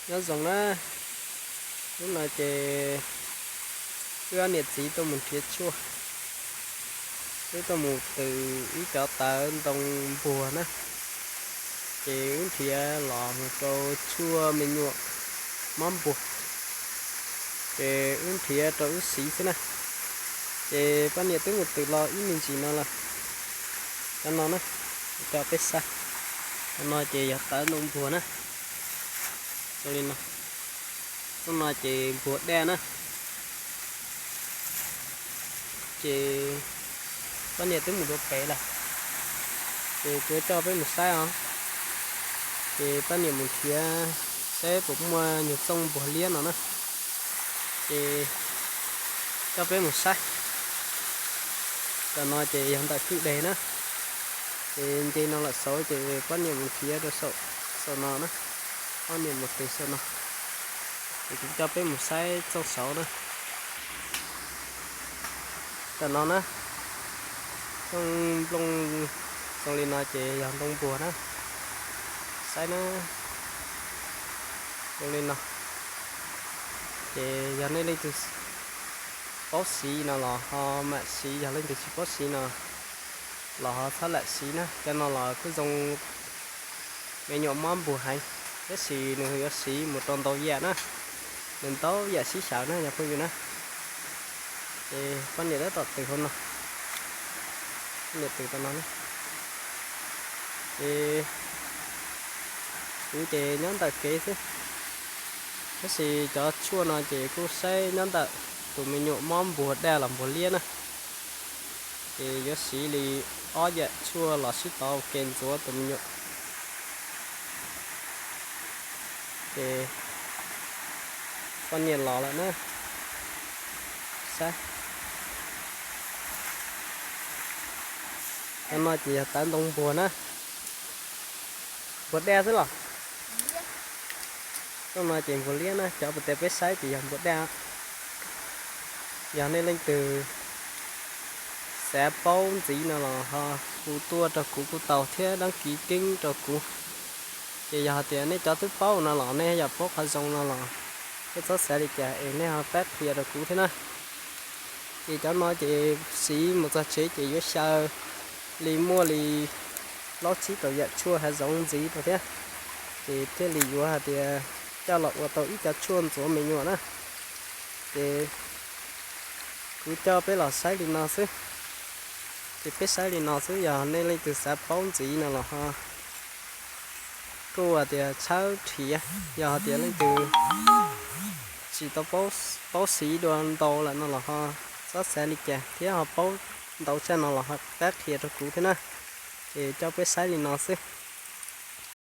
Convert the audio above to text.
Nyob zoo na, hnub no ces wb ob niam txiv tuaj mus nrhiav tshuaj, wb tuaj mus twm ib cov tawv ntoo npuag na, ces wb nrhiav los mus rau tshuaj me nyuam mob npuag, ces wb nrhiav rau wb siv xwb na. Ces poj niam twb mus twm los ib me ntsis no lawm. Cov no na, coj peb saib. Cov no ces yog tawv ntoo npuag na. Zoo li no. Cov no ces npuag daj na. Ces poj niam twb mus dua pem lawm, ces kuv coj peb mus saib os. Ces poj niam mus nrhiav saib puas muaj nyuag txooj npuag liab no na. Ces coj peb mus saib. Cov no ces yog ntawm kwj deg na. Ces nce no lawm saud ces poj niam mus nrhiav rau saum, saum no na. Poj niam mus twm saum no. Ces kuv coj peb mus saib txooj saud na. Cov no na, txooj nplooj zoo li no ces yog ntoo npuag na. Saib na, zoo li no. Ces yog nej leej twg paub siv no los ho mam siv, yog leej twg tsis paub siv no los ho txhob lam siv na. Cov no los kuj zoo me nyuam mob npuag heev, tab sis nws yuav siv mus rau ntau yam na, nws ntau yam sib xyaw na yog phooj ywg na. Ces poj niam tab tom twm hauv no, poj niam twm tom no na. Ces kuv ces nyob ntawm kev xwb, tab sis cov tshuaj no ces kuj saib nyob ntawm tus me nyuam mob npuag daj los npuag liab na. Ces yuav siv li ob yam tshuaj los sib tov ua ke ntxuav tus me nyuam. Ces poj niam los lawm na. Saib, cov no ces yog tawv ntoo npuag na. Npuag daj xwb los? Cov no ces npuag liab na, cov puag ta peb saib ces yog npuag daj. Yog nej leej twg xav paub ntxiv no los ho hu tuaj rau kuv kuj tau thiab đăng ký kênh rau kuv. Ces yog hais tias nej cov twb paub no los nej yog paub qhov zoo no los nej txhob xav li cas es nej ho pab qhia rau kuv thiab na. Ces cov no ces siv mus txog tsev ces yuav xyaw li muaj li plaub tsib rau yam tshuaj hav zoov ntxiv rau thiab, ces thiaj li yuav hais tias coj los ua tau ib co tshuaj ntxuav me nyuam na. Ces kuv coj peb los saib li no xwb. Ces peb saib li no xwb, yog nej leej twg xav paub ntxiv no los ho kuj hais tias txhawb nrhiav. Yog hais tias leej twg tsis tau paub siv dua ntau lawm no los ho txhob xav li cas thiab ho paub ntau tshaj no los ho pab qhia rau kuv thiab na. Ces coj peb saib li no xwb.